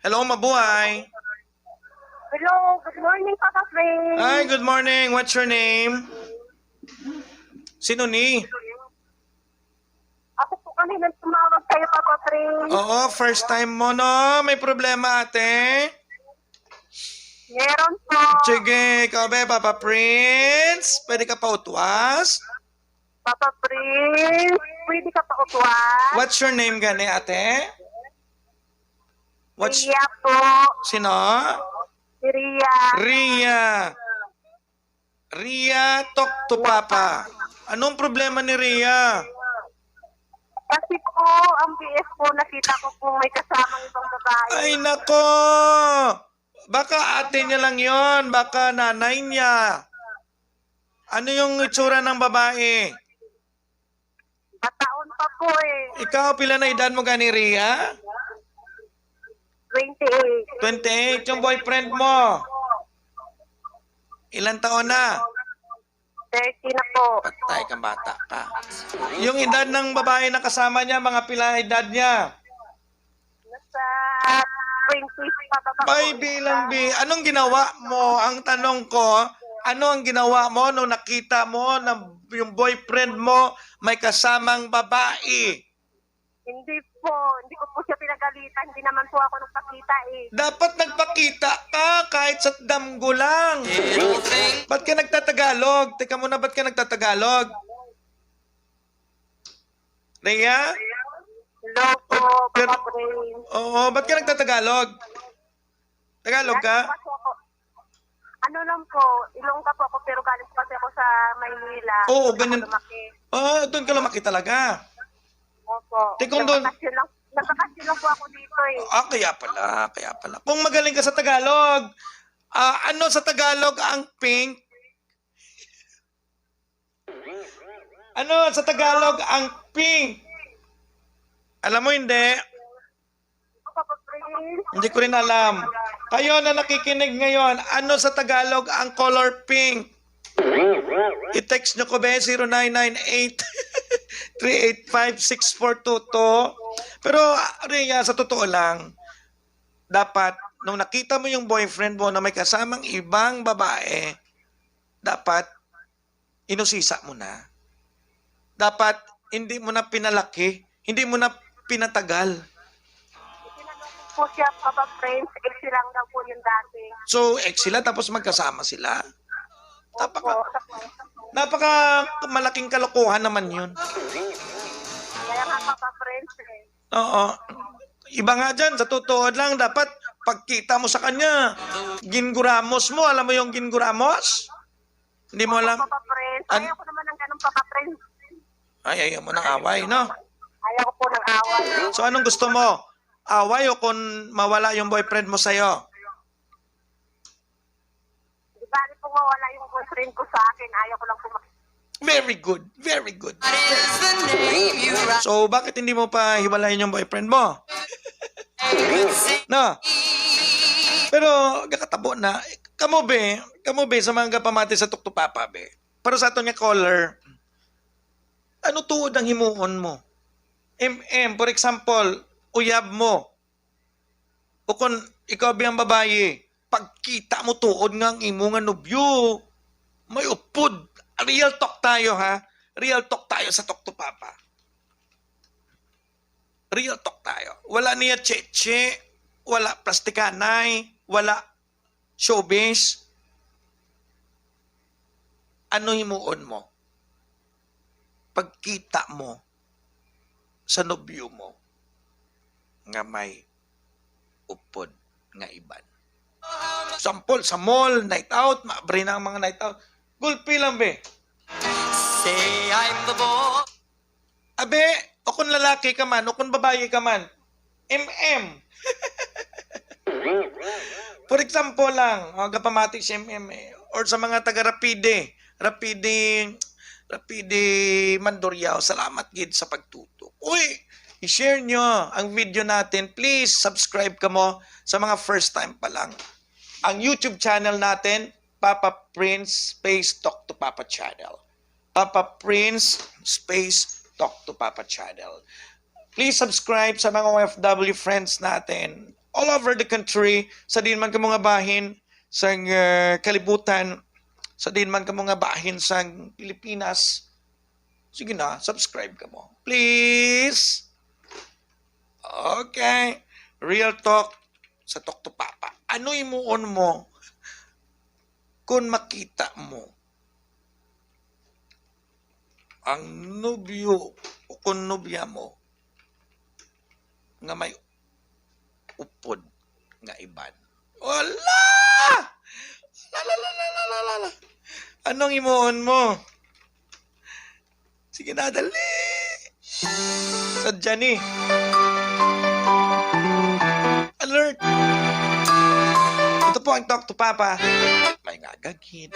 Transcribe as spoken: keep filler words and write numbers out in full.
Hello, mabuhay. Hello, good morning, Papa Prince. Hi, good morning. What's your name? Sino ni? Ako po kami nang tumawag sa'yo, Papa Prince. Oo, first time mo, no? May problema, ate? Meron po. Sige, ikaw ba, Papa Prince? Pwede ka pa utwas? Papa Prince, pwede ka pa utwas? What's your name gani, ate? What's Ria po. Sino? Si Ria. Ria. Ria, talk to Papa. Anong problema ni Ria? Kasi po, ang B F po, nakita ko po may kasamang ibang babae. Ay, nako! Baka ate niya lang yon, baka nanay niya. Ano yung itsura ng babae? Bataon pa po eh. Ikaw, pila na edad mo gani, Ria? twenty-eight. Twenty-eight yung boyfriend mo. Ilang taon na? thirty na po. Patay kang bata ka. Yung edad ng babae na kasama niya, mga pila edad niya? Nasa twenty pababa po. Bay, bilang bi, anong ginawa mo? Ang tanong ko, ano ang ginawa mo nung nakita mo na yung boyfriend mo may kasamang babae? Hindi po. Hindi ko po siya pinagalitan. Hindi naman po ako nagpakita eh. Dapat nagpakita ka kahit sa damgo lang. Ba't ka nagtatagalog? Teka muna, ba't ka nagtatagalog? Rhea? Hello po, Pero- Papa Prince. Oo, ba't ka nagtatagalog? Tagalog ka? Kasi ako, ano lang po, Ilongga po ako, pero galing po kasi ako sa Maynila. Oo, Ako ganyan. lumaki. Ah, doon ka lumaki talaga. Opo. Tikong doon. Nagbakasyon lang, nagbakasyon lang po ako dito eh. Ah, kaya pala, kaya pala. Kung magaling ka sa Tagalog, ah, ano sa Tagalog ang pink? Ano sa Tagalog ang pink? Alam mo, hindi. Papa Prince. Hindi ko rin alam. Kayo na nakikinig ngayon, ano sa Tagalog ang color pink? I-text nyo ko, be, zero nine nine eight, three eight five, six four two two. Pero, Rhea, sa totoo lang, dapat, nung nakita mo yung boyfriend mo na may kasamang ibang babae, dapat, inusisa mo na. Dapat, hindi mo na pinalaki, hindi mo na pinatagal. Po siya, Papa Prince, ex lang daw po yung dati. So, ex sila, tapos magkasama sila. Napaka, Opo. napaka malaking kalokohan naman yun. Kaya nga, Papa Prince eh. Oo. Iba nga dyan, sa totoo lang, dapat pagkita mo sa kanya, gingguramos mo. Alam mo yung gingguramos? Hindi mo alam? Papa Prince, An- ayaw ko naman ng ganun, Papa Prince. Ay, ayaw mo ng away, no? Ayaw ko po ng away. So, anong gusto mo? Away o kung mawala yung boyfriend mo sa'yo? Di bali po mawala yung boyfriend ko sa akin, ayaw ko lang po mak- Very good. Very good. So, bakit hindi mo pa hiwalayan yung boyfriend mo? No? Pero, gakatabo na. Kamo, be, kamo, be, sa mga gapamati sa Tukto Papa, be. Pero sa aton nga caller, ano tuod ang himuon mo? M M, for example, uyab mo. O kung ikaw, be, ang babayi, pagkita mo tuod nga ang imo nga nobyo may upod. Real talk tayo, ha? Real talk tayo sa Tukto Papa. Real talk tayo. Wala niya cheche, wala plastikanay, wala showbiz. Ano himuon mo? Pagkita mo sa nobyo mo nga may upod nga iban. Sample, sa mall, night out, maabri na ang mga night out. Gulpi lang, be. Say I'm the boy. Abe, o kung lalaki ka man, o kung babayi ka man, M M. For example lang, o, gapamati si M M eh, or sa mga taga Rapide, Rapide, Rapide Mandurriao, salamat gid sa pagtutok. Uy, i-share nyo ang video natin. Please subscribe kamo sa mga first time pa lang. Ang YouTube channel natin, Papa Prince Space Talk to Papa Channel. Papa Prince Space Talk to Papa Channel. Please subscribe sa mga O F W friends natin. all over the country, sa diin man kamo nga bahin sang, uh, kalibutan, sa diin man kamo nga bahin sang Pilipinas, sige na, subscribe kamo. Please. Okay. Real talk sa Talk to Papa. Ano himuon mo kung makita mo ang nobyo o kung nobya mo nga may upod nga iban? Wala! La, la, la, la, la, la, la, la. Anong himuon mo? Sige na, dali! Sa Johnny. Alert! Ito po ang Talk to Papa. May nga gagit.